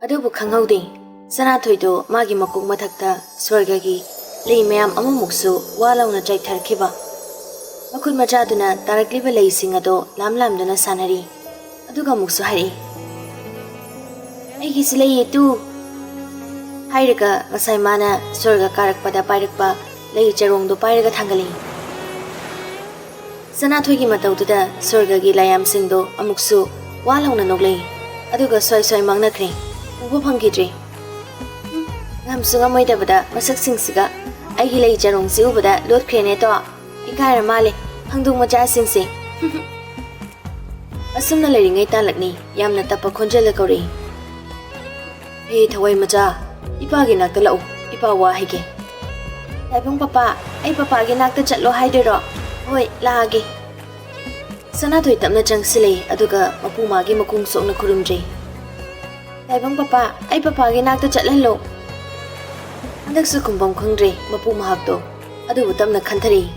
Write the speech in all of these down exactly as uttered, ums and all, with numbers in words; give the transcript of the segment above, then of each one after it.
ꯑꯗꯨꯕꯨ ꯈꯪꯍꯧꯗꯦ, ꯁꯅꯥꯊꯣꯏꯗꯣ ꯃꯥꯒꯤ ꯃꯀꯣꯛ ꯃꯊꯛꯇ ꯁ꯭ꯋꯔꯒꯒꯤ ꯂꯩ ꯃꯌꯥꯝ ꯑꯃꯃꯨꯛꯁꯨ ꯋꯥ ꯂꯥꯎꯅ ꯆꯥꯏꯊꯔꯛꯈꯤꯕ꯫ ꯃꯈꯨꯠ ꯃꯆꯥꯗꯨꯅ ꯇꯥꯔꯛꯂꯤꯕ ꯂꯩꯁꯤꯡ ꯑꯗꯣ ꯂꯥꯝ ꯂꯥꯝꯗꯨꯅ ꯁꯥꯟꯅꯔꯤ꯫ ꯑꯗꯨꯒ ꯑꯃꯨꯛꯁꯨ ꯍꯥꯏꯔꯛꯏ, "ꯑꯩꯒꯤꯁꯨ ꯂꯩꯌꯦ ꯇꯨ!" ꯍꯥꯏꯔꯒ ꯉꯁꯥꯏ ꯃꯥꯅ ꯁ꯭ꯋꯔꯒ ꯀꯥꯔꯛꯄꯗ ꯄꯥꯏꯔꯛꯄ ꯂꯩ ꯆꯔꯣꯡꯗꯣ ꯄꯥꯏꯔꯒ ꯊꯥꯡꯒꯠꯂꯛꯏ꯫ ꯁꯅꯥꯊꯣꯏꯒꯤ ꯃꯇꯧꯗꯨꯗ ꯁ꯭ꯋꯔꯒꯒꯤ ꯂꯥꯏꯌꯥꯝꯁꯤꯡꯗꯣ ꯑꯃꯨꯛꯁꯨ ꯋꯥ ꯂꯥꯎꯅ ꯅꯣꯛꯂꯛꯏ, ꯑꯗꯨꯒ ꯁ꯭ꯋꯥꯏ ꯁ꯭ꯋꯥꯏ ꯃꯥꯡꯅꯈ꯭ꯔꯦ꯫ ꯎꯕ ꯐꯪꯈꯤꯗ꯭ꯔꯦ꯫ ꯍꯨꯝ, ꯉꯝꯁꯨ ꯉꯝꯃꯣꯏꯗꯕꯗ ꯃꯁꯛꯁꯤꯡꯁꯤꯒ꯫ ꯑꯩꯒꯤ ꯂꯩ ꯆꯔꯣꯡꯁꯤ ꯎꯕꯗ ꯂꯣꯠꯈ꯭ꯔꯦꯅꯦ ꯇꯣ꯫ ꯏꯀꯥꯏꯔ ꯃꯥꯜꯂꯦ, ꯍꯪꯗꯣꯡ ꯃꯆꯥꯁꯤꯡꯁꯦ꯫ ꯑꯁꯨꯝꯅ ꯂꯩꯔꯤꯉꯩ ꯇꯥꯂꯛꯅꯤ ꯌꯥꯝꯅ ꯇꯞꯄ ꯈꯣꯟꯖꯦꯜꯗ ꯀꯧꯔꯛꯏ, "ꯍꯦ ꯊꯋꯥꯏ ꯃꯆꯥ, ꯏꯄꯥꯒꯤ ꯅꯥꯛꯇ ꯂꯥꯛꯎ, ꯏꯄꯥ ꯋꯥ ꯍꯥꯏꯒꯦ꯫" "ꯇꯥꯏꯕꯪ ꯄꯄꯥ, ꯑꯩ ꯄꯄꯥꯒꯤ ꯅꯥꯛꯇ ꯆꯠꯂꯣ ꯍꯥꯏꯗꯣꯏꯔꯣ? ꯍꯣꯏ, ꯂꯥꯛꯑꯒꯦ꯫" ꯁꯅꯥꯊꯣꯏ ꯇꯞꯅ ꯆꯪꯁꯤꯜꯂꯛꯏ, ꯑꯗꯨꯒ ꯃꯄꯨ ꯃꯥꯒꯤ ꯃꯈꯣꯡ ꯁꯣꯛꯅ ꯈꯨꯔꯨꯝꯖꯩ꯫ "ꯇꯥꯏꯕꯪ ꯄꯄꯥ, ꯑꯩ ꯄꯄꯥꯒꯤ ꯅꯥꯛꯇ ꯆꯠꯍꯜꯂꯣ꯫" ꯍꯟꯗꯛꯁꯨ ꯈꯨꯝꯐꯝ ꯈꯪꯗ꯭ꯔꯦ ꯃꯄꯨ ꯃꯍꯥꯛꯇꯣ, ꯑꯗꯨꯕꯨ ꯇꯞꯅ ꯈꯟꯊꯔꯛꯏ꯫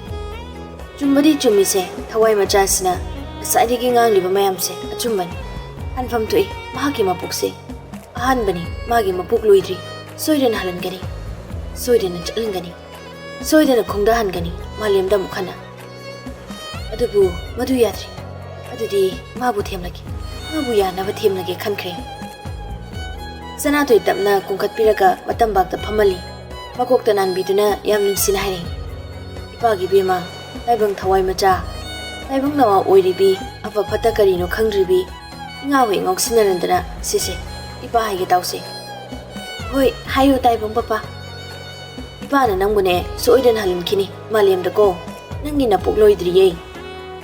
ꯆꯨꯝꯕꯗꯤ ꯆꯨꯝꯃꯤꯁꯦ, ꯊꯋꯥꯏ ꯃꯆꯥꯁꯤꯅ ꯉꯁꯥꯏꯗꯒꯤ ꯉꯥꯡꯂꯤꯕ ꯃꯌꯥꯝꯁꯦ ꯑꯆꯨꯝꯕꯅꯤ꯫ ꯍꯟꯐꯝ ꯊꯣꯛꯏ, ꯃꯍꯥꯛꯀꯤ ꯃꯄꯣꯛꯁꯦ ꯑꯍꯥꯟꯕꯅꯤ, ꯃꯥꯒꯤ ꯃꯄꯣꯛ ꯂꯣꯏꯗ꯭ꯔꯤ꯫ ꯁꯣꯏꯗꯅ ꯍꯜꯍꯟꯒꯅꯤ, ꯁꯣꯏꯗꯅ ꯆꯠꯍꯟꯒꯅꯤ, ꯁꯣꯏꯗꯅ ꯈꯣꯡꯗꯥꯍꯟꯒꯅꯤ ꯃꯥꯂꯦꯝꯗ ꯑꯃꯨꯛ ꯍꯟꯅ꯫ ꯑꯗꯨꯕꯨ ꯃꯗꯨ ꯌꯥꯗ꯭ꯔꯤ꯫ ꯑꯗꯨꯗꯤ ꯃꯥꯕꯨ ꯊꯦꯝꯂꯒꯦ, ꯃꯥꯕꯨ ꯌꯥꯅꯕ ꯊꯦꯝꯂꯒꯦ ꯈꯟꯈ꯭ꯔꯦ꯫ ꯁꯅꯥꯊꯣꯏ ꯇꯞꯅ ꯀꯨꯝꯈꯠꯄꯤꯔꯒ ꯃꯇꯝꯕꯥꯛꯇ ꯐꯝꯍꯜꯂꯤ꯫ ꯃꯀꯣꯛꯇ ꯅꯥꯟꯕꯤꯗꯨꯅ ꯌꯥꯝ ꯅꯨꯡꯁꯤꯅ ꯍꯥꯏꯔꯤ, "ꯏꯄꯥꯒꯤ ꯏꯕꯦꯝꯃ, ꯇꯥꯏꯕꯪ ꯊꯋꯥꯏ ꯃꯆꯥ, ꯇꯥꯏꯕꯪ ꯅꯋꯥ ꯑꯣꯏꯔꯤꯕꯤ, ꯑꯐ ꯐꯠꯇ ꯀꯔꯤꯅꯣ ꯈꯪꯗ꯭ꯔꯤꯕꯤ, ꯏꯉꯥꯎ ꯍꯦꯛ ꯉꯥꯎꯁꯤꯟꯅꯔꯗꯅ, ꯁꯤꯁꯦ, ꯏꯄꯥ ꯍꯥꯏꯒꯦ ꯇꯥꯎꯁꯦ꯫" "ꯍꯣꯏ, ꯍꯥꯏꯌꯨ ꯇꯥꯏꯕꯪ ꯄꯄꯥ꯫" "ꯏꯄꯥꯅ ꯅꯪꯕꯨꯅꯦ ꯁꯣꯏꯗꯅ ꯍꯜꯍꯟꯈꯤꯅꯤ ꯃꯥꯂꯦꯝꯗꯀꯣ꯫ ꯅꯪꯒꯤ ꯅꯄꯣꯛ ꯂꯣꯏꯗ꯭ꯔꯤꯌꯦ꯫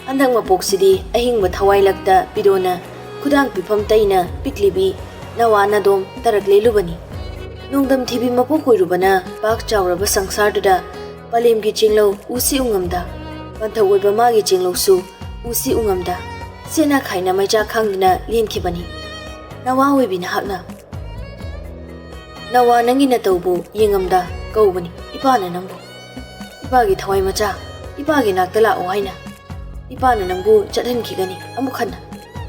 ꯍꯟꯗꯛ ꯃꯄꯣꯛꯁꯤꯗꯤ ꯑꯍꯤꯡꯕ ꯊꯋꯥꯏ ꯂꯛꯇ ꯄꯤꯗꯣꯅ ꯈꯨꯗꯥꯡ ꯄꯤꯐꯝ ꯇꯩꯅ ꯄꯤꯛꯂꯤꯕꯤ ꯅꯋꯥ ꯅꯗꯣꯝ ꯇꯔꯛ ꯂꯦꯜꯂꯨꯕꯅꯤ꯫ ꯅꯣꯡꯗꯝ ꯊꯤꯕꯤ ꯃꯄꯣꯛ ꯑꯣꯏꯔꯨꯕꯅ ꯄꯥꯛ ꯆꯥꯎꯔꯕ ꯁꯪꯁꯥꯔꯗꯨꯗ ꯄꯂꯦꯝꯒꯤ ꯆꯦꯡꯂꯧ ꯎꯁꯤ ꯎꯉꯝꯗ, ꯄꯟꯊꯧ ꯑꯣꯏꯕ ꯃꯥꯒꯤ ꯆꯦꯡꯂꯧꯁꯨ ꯎꯁꯤ ꯎꯉꯝꯗ, ꯁꯦꯠꯅ ꯈꯥꯏꯅ ꯃꯩꯆꯥꯛ ꯈꯥꯡꯗꯨꯅ ꯂꯦꯟꯈꯤꯕꯅꯤ꯫ ꯅꯋꯥ ꯑꯣꯏꯕꯤ ꯅꯍꯥꯛꯅ, ꯅꯋꯥ ꯅꯪꯒꯤ ꯅꯇꯧꯕꯨ ꯌꯦꯡꯉꯝꯗ ꯀꯧꯕꯅꯤ ꯏꯄꯥꯅ ꯅꯪꯕꯨ꯫ ꯏꯄꯥꯒꯤ ꯊꯋꯥꯏ ꯃꯆꯥ, ꯏꯄꯥꯒꯤ ꯅꯥꯛꯇ ꯂꯥꯛꯑꯣ ꯍꯥꯏꯅ꯫ ꯏꯄꯥꯅ ꯅꯪꯕꯨ ꯆꯠꯍꯟꯈꯤꯒꯅꯤ ꯑꯃꯨꯛ ꯍꯟꯅ,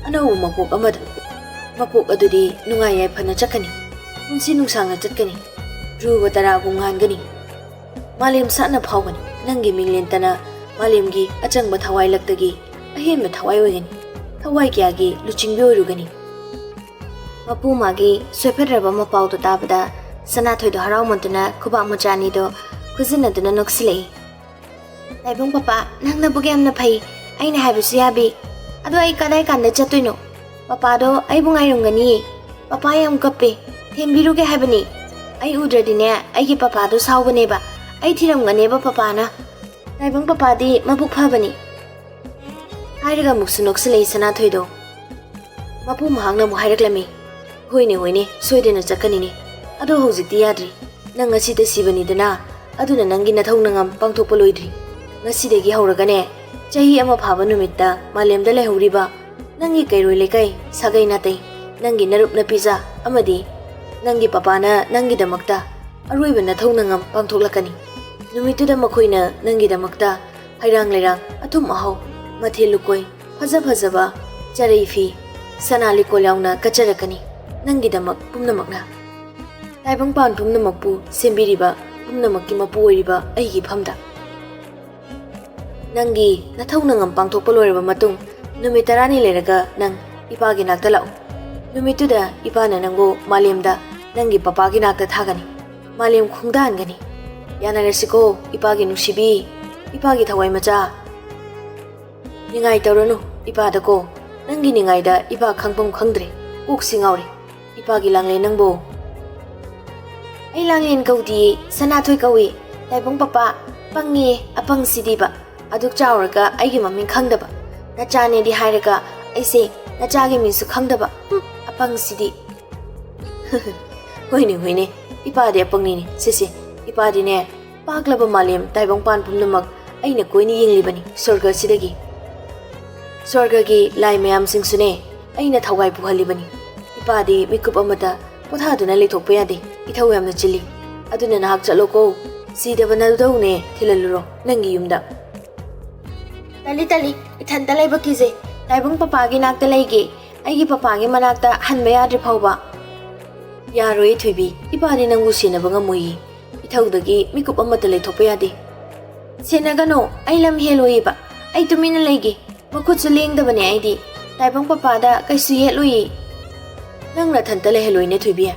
ꯑꯅꯧꯕ ꯃꯄꯣꯛ ꯑꯃꯗ꯫ ꯃꯄꯣꯛ ꯑꯗꯨꯗꯤ ꯅꯨꯡꯉꯥꯏ ꯌꯥꯏꯐꯅ ꯆꯠꯀꯅꯤ꯫ ꯄꯨꯟꯁꯤ ꯅꯨꯡꯁꯥꯡꯅ ꯆꯠꯀꯅꯤ꯫ ꯙ꯭ꯔꯨꯕ ꯇꯔꯥꯒꯨꯝ ꯉꯥꯟꯒꯅꯤ꯫ ꯃꯥꯂꯦꯝ ꯁꯥꯠꯅ ꯐꯥꯎꯒꯅꯤ꯫ ꯅꯪꯒꯤ ꯃꯤꯡꯂꯦꯟꯇꯅ ꯃꯥꯂꯦꯝꯒꯤ ꯑꯆꯪꯕ ꯊꯋꯥꯏ ꯂꯛꯇꯒꯤ ꯑꯍꯦꯟꯕ ꯊꯋꯥꯏ ꯑꯣꯏꯒꯅꯤ꯫ ꯊꯋꯥꯏ ꯀꯌꯥꯒꯤ ꯂꯨꯆꯤꯡꯕꯤ ꯑꯣꯏꯔꯨꯒꯅꯤ꯫ ꯃꯄꯨ ꯃꯥꯒꯤ ꯁꯣꯏꯐꯠꯇ꯭ꯔꯕ ꯃꯄꯥꯎꯗꯨ ꯇꯥꯕꯗ ꯁꯅꯥꯊꯣꯏꯗꯣ ꯍꯔꯥꯎꯃꯟꯗꯨꯅ ꯈꯨꯕꯥꯛ ꯃꯆꯥ ꯑꯅꯤꯗꯣ ꯈꯨꯖꯤꯟꯅꯗꯨꯅ ꯅꯣꯛꯁꯤꯜꯂꯛꯏ꯫ "ꯇꯥꯏꯕꯪ ꯄꯄꯥ, ꯅꯪ ꯅꯕꯨꯛ ꯌꯥꯝꯅ ꯐꯩ꯫ ꯑꯩꯅ ꯍꯥꯏꯕꯁꯨ ꯌꯥꯕꯤ꯫ ꯑꯗꯣ ꯑꯩ ꯀꯗꯥꯏ ꯀꯥꯟꯗ ꯆꯠꯇꯣꯏꯅꯣ? ꯄꯄꯥꯗꯣ ꯑꯩꯕꯨ ꯉꯥꯏꯔꯝꯒꯅꯤꯌꯦ꯫ ꯄꯄꯥ ꯌꯥꯝ ꯀꯞꯄꯦ꯫ ꯊꯦꯝꯕꯤꯔꯨꯒꯦ ꯍꯥꯏꯕꯅꯤ꯫ ꯑꯩ ꯎꯗ꯭ꯔꯗꯤꯅꯦ, ꯑꯩꯒꯤ ꯄꯄꯥꯗꯣ ꯁꯥꯎꯒꯅꯦꯕ꯫ ꯑꯩ ꯊꯤꯔꯝꯒꯅꯦꯕ ꯄꯄꯥꯅ꯫ ꯇꯥꯏꯕꯪ ꯄꯄꯥꯗꯤ ꯃꯕꯨꯛ ꯐꯕꯅꯤ꯫" ꯍꯥꯏꯔꯒ ꯑꯃꯨꯛꯁꯨ ꯅꯣꯛꯁꯤꯜꯂꯛꯏ ꯁꯅꯥꯊꯣꯏꯗꯣ꯫ ꯃꯄꯨ ꯃꯍꯥꯛꯅ ꯑꯃꯨꯛ ꯍꯥꯏꯔꯛꯂꯝꯃꯤ, "ꯍꯣꯏꯅꯦ, ꯍꯣꯏꯅꯦ, ꯁꯣꯏꯗꯅ ꯆꯠꯀꯅꯤꯅꯦ꯫ ꯑꯗꯣ ꯍꯧꯖꯤꯛꯇꯤ ꯌꯥꯗ꯭ꯔꯤ꯫ ꯅꯪ ꯉꯁꯤꯗ ꯁꯤꯕꯅꯤꯗꯅ, ꯑꯗꯨꯅ ꯅꯪꯒꯤ ꯅꯊꯧ ꯅꯉꯝ ꯄꯥꯡꯊꯣꯛꯄ ꯂꯣꯏꯗ꯭ꯔꯤ꯫ ꯉꯁꯤꯗꯒꯤ ꯍꯧꯔꯒꯅꯦ, ꯆꯍꯤ ꯑꯃ ꯐꯥꯕ ꯅꯨꯃꯤꯠꯇ ꯃꯥꯂꯦꯝꯗ ꯂꯩꯍꯧꯔꯤꯕ ꯅꯪꯒꯤ ꯀꯩꯔꯣꯏ ꯂꯩꯀꯥꯏ, ꯁꯥꯒꯩ ꯅꯥꯇꯩ, ꯅꯪꯒꯤ ꯅꯔꯨꯞ ꯅꯄꯤꯖꯥ ꯑꯃꯗꯤ ꯅꯪꯒꯤ ꯄꯄꯥꯅ ꯅꯪꯒꯤꯗꯃꯛꯇ ꯑꯔꯣꯏꯕ ꯅꯊꯧ ꯅꯉꯝ ꯄꯥꯡꯊꯣꯛꯂꯛꯀꯅꯤ꯫ ꯅꯨꯃꯤꯠꯇꯨꯗ ꯃꯈꯣꯏꯅ ꯅꯪꯒꯤꯗꯃꯛꯇ ꯍꯩꯔꯥꯡ ꯂꯩꯔꯥꯡ, ꯑꯊꯨꯝ ꯑꯍꯥꯎ, ꯃꯊꯦꯜ ꯂꯨꯀꯣꯏ, ꯐꯖ ꯐꯖꯕ ꯆꯔꯩ ꯐꯤ, ꯁꯅꯥ ꯂꯤꯀꯣꯟ ꯌꯥꯎꯅ ꯀꯠꯆꯔꯛꯀꯅꯤ꯫ ꯅꯪꯒꯤꯗꯃꯛ ꯄꯨꯝꯅꯃꯛꯅ꯫ ꯇꯥꯏꯕꯪꯄꯥꯟ ꯄꯨꯝꯅꯃꯛꯄꯨ ꯁꯦꯝꯕꯤꯔꯤꯕ, ꯄꯨꯝꯅꯃꯛꯀꯤ ꯃꯄꯨ ꯑꯣꯏꯔꯤꯕ ꯑꯩꯒꯤ ꯏꯐꯝꯗ꯫ ꯅꯪꯒꯤ ꯅꯊꯧ ꯅꯉꯝ ꯄꯥꯡꯊꯣꯛꯄ ꯂꯣꯏꯔꯕ ꯃꯇꯨꯡ, ꯅꯨꯃꯤꯠ ꯇꯔꯥꯅꯤ ꯂꯩꯔꯒ ꯅꯪ ꯏꯄꯥꯒꯤ ꯅꯥꯛꯇ ꯂꯥꯛꯎ꯫ ꯅꯨꯃꯤꯠꯇꯨꯗ ꯏꯄꯥꯅ ꯅꯪꯕꯨ ꯃꯥꯂꯦꯝꯗ ꯅꯪꯒꯤ ꯄꯄꯥꯒꯤ ꯅꯥꯛꯇ ꯊꯥꯒꯅꯤ꯫ ꯃꯥꯂꯦꯝ ꯈꯣꯡꯗꯥꯍꯟꯒꯅꯤ꯫ ꯌꯥꯅꯔꯁꯤꯀꯣ, ꯏꯄꯥꯒꯤ ꯅꯨꯡꯁꯤꯕꯤ, ꯏꯄꯥꯒꯤ ꯊꯋꯥꯏ ꯃꯆꯥ꯫ ꯅꯤꯡꯉꯥꯏ ꯇꯧꯔꯅꯨ ꯏꯄꯥꯗꯀꯣ꯫ ꯅꯪꯒꯤ ꯅꯤꯡꯉꯥꯏꯗ ꯏꯄꯥ ꯈꯪꯐꯝ ꯈꯪꯗ꯭ꯔꯦ꯫ ꯀꯣꯛꯁꯤ ꯉꯥꯎꯔꯦ꯫ ꯏꯄꯥꯒꯤ ꯂꯥꯡꯂꯦꯟ ꯅꯪꯕꯨ꯫ ꯑꯩ ꯂꯥꯡꯂꯦꯟ ꯀꯧꯗꯤꯌꯦ, ꯁꯅꯥꯊꯣꯏ ꯀꯧꯏ꯫ ꯇꯥꯏꯕꯪ ꯄꯄꯥ, ꯄꯪꯉꯦ, ꯑꯄꯪꯁꯤꯗꯤꯕ꯫ ꯑꯗꯨꯛ ꯆꯥꯎꯔꯒ ꯑꯩꯒꯤ ꯃꯃꯤꯡ ꯈꯪꯗꯕ꯫ ꯅꯆꯥꯅꯦꯗꯤ ꯍꯥꯏꯔꯒ ꯑꯩꯁꯦ ꯅꯆꯥꯒꯤ ꯃꯤꯡꯁꯨ ꯈꯪꯗꯕ꯫ ꯍꯨꯝ, ꯑꯄꯪꯁꯤꯗꯤ꯫ ꯍꯣꯏꯅꯦ, ꯍꯣꯏꯅꯦ, ꯏꯄꯥꯗꯤ ꯑꯄꯪꯅꯤꯅꯦ꯫ ꯁꯦ, ꯁꯦ, ꯏꯄꯥꯗꯤꯅꯦ, ꯄꯥꯛꯂꯕ ꯃꯥꯂꯦꯝ ꯇꯥꯏꯕꯪꯄꯥꯟ ꯄꯨꯝꯅꯃꯛ ꯑꯩꯅ ꯀꯣꯏꯅ ꯌꯦꯡꯂꯤꯕꯅꯤ ꯁ꯭ꯋꯔꯒ ꯑꯁꯤꯗꯒꯤ꯫ ꯁ꯭ꯋꯔꯒꯒꯤ ꯂꯥꯏ ꯃꯌꯥꯝꯁꯤꯡꯁꯨꯅꯦ, ꯑꯩꯅ ꯊꯧꯒꯥꯏ ꯄꯨꯍꯜꯂꯤꯕꯅꯤ꯫ ꯏꯄꯥꯗꯤ ꯃꯤꯀꯨꯞ ꯑꯃꯇ ꯄꯣꯊꯥꯗꯨꯅ ꯂꯩꯊꯣꯛꯄ ꯌꯥꯗꯦ, ꯏꯊꯧ ꯌꯥꯝꯅ ꯆꯤꯜꯂꯤ꯫ ꯑꯗꯨꯅ ꯅꯍꯥꯛ ꯆꯠꯂꯣꯀꯣ, ꯁꯤꯗꯕ ꯅꯗꯧꯅꯦ ꯊꯤꯜꯍꯜꯂꯨꯔꯣ ꯅꯪꯒꯤ ꯌꯨꯝꯗ꯫ ꯇꯜꯂꯤ, ꯇꯜꯂꯤ, ꯏꯊꯟꯇ ꯂꯩꯕ ꯀꯤꯖꯩ꯫ ꯇꯥꯏꯕꯪ ꯄꯄꯥꯒꯤ ꯅꯥꯛꯇ ꯂꯩꯒꯦ꯫ ꯑꯩꯒꯤ ꯄꯄꯥꯒꯤ ꯃꯅꯥꯛꯇ ꯍꯟꯕ ꯌꯥꯗ꯭ꯔꯤ ꯐꯥꯎꯕ꯫ ꯌꯥꯔꯣꯏꯌꯦ ꯊꯣꯏꯕꯤ, ꯏꯄꯥꯗꯤ ꯅꯪꯕꯨ ꯁꯦꯟꯅꯕ ꯉꯝꯃꯣꯏꯌꯦ꯫ ꯏꯊꯧꯗꯒꯤ ꯃꯤꯀꯨꯞ ꯑꯃꯠꯇ ꯂꯩꯊꯣꯛꯄ ꯌꯥꯗꯦ꯫ ꯁꯦꯟꯅꯒꯅꯨ, ꯑꯩ ꯂꯝ ꯍꯦꯜꯂꯣꯏꯌꯦꯕ꯫ ꯑꯩ ꯇꯨꯃꯤꯟꯅ ꯂꯩꯒꯦ꯫ ꯃꯈꯨꯠꯁꯨ ꯂꯦꯡꯗꯕꯅꯦ ꯑꯩꯗꯤ꯫ ꯇꯥꯏꯕꯪ ꯄꯄꯥꯗ ꯀꯩꯁꯨ ꯌꯦꯠꯂꯨꯏ꯫ ꯅꯪ ꯅꯊꯟꯇ ꯂꯩꯍꯜꯂꯣꯏꯅꯦ ꯊꯣꯏꯕꯤ꯫